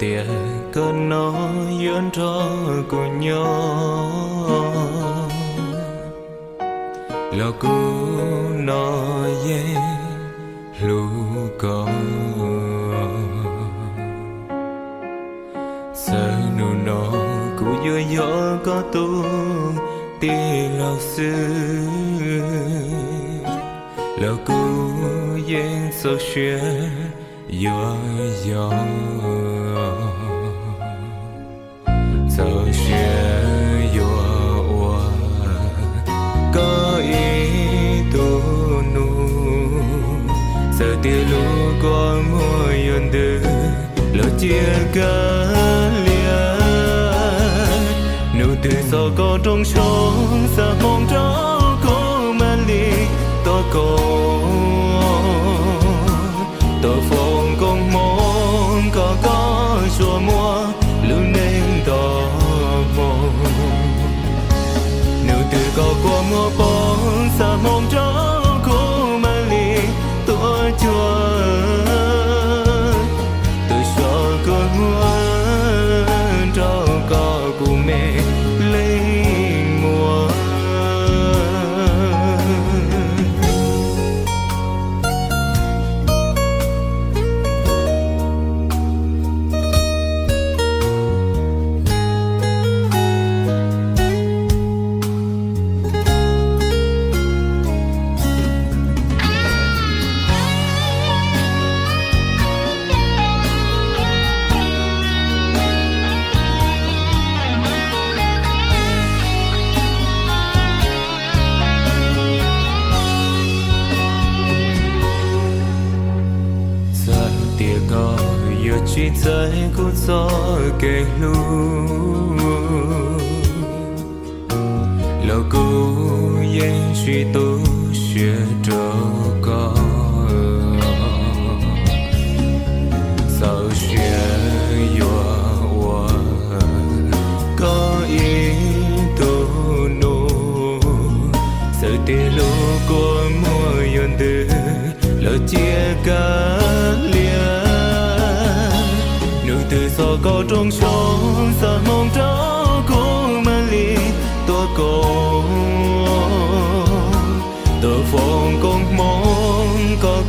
tias koj no yuav nrog kuv nyob, los kuv no yeej hlub koj. Txawm hnub no kuv yuav yog koj tus tij laug xwb, los kuv yeej txaus siab yuav yog, txaus siab yuav ua koj ib tug nus. Txawm tias lub kua muag yuav ntws los cia kav liam, nus twg txog koj rooj tshoob xa hmoo rau kuv mam li tuaj koom, tuaj foom koob hmoov kom koj tsuas muaj lub neej nto moo. Nus twg koj kua muag poob xa hmoo rau kuv mam li tuaj cuag, tus so kua muag rau koj kuv me leej muam. Txawm tias koj yuav tsis txais kuv txoj kev hlub, los kuv yeej tsis tu siab rau koj. Txaus siab yuav ua koj ib tug nus, txawm tias lub kua muag yuav ntws los cia kav liam, nus twg txog koj rooj tshoob xa hmoo rau kuv mam li tuaj koom, tuaj foom koob hmoov kom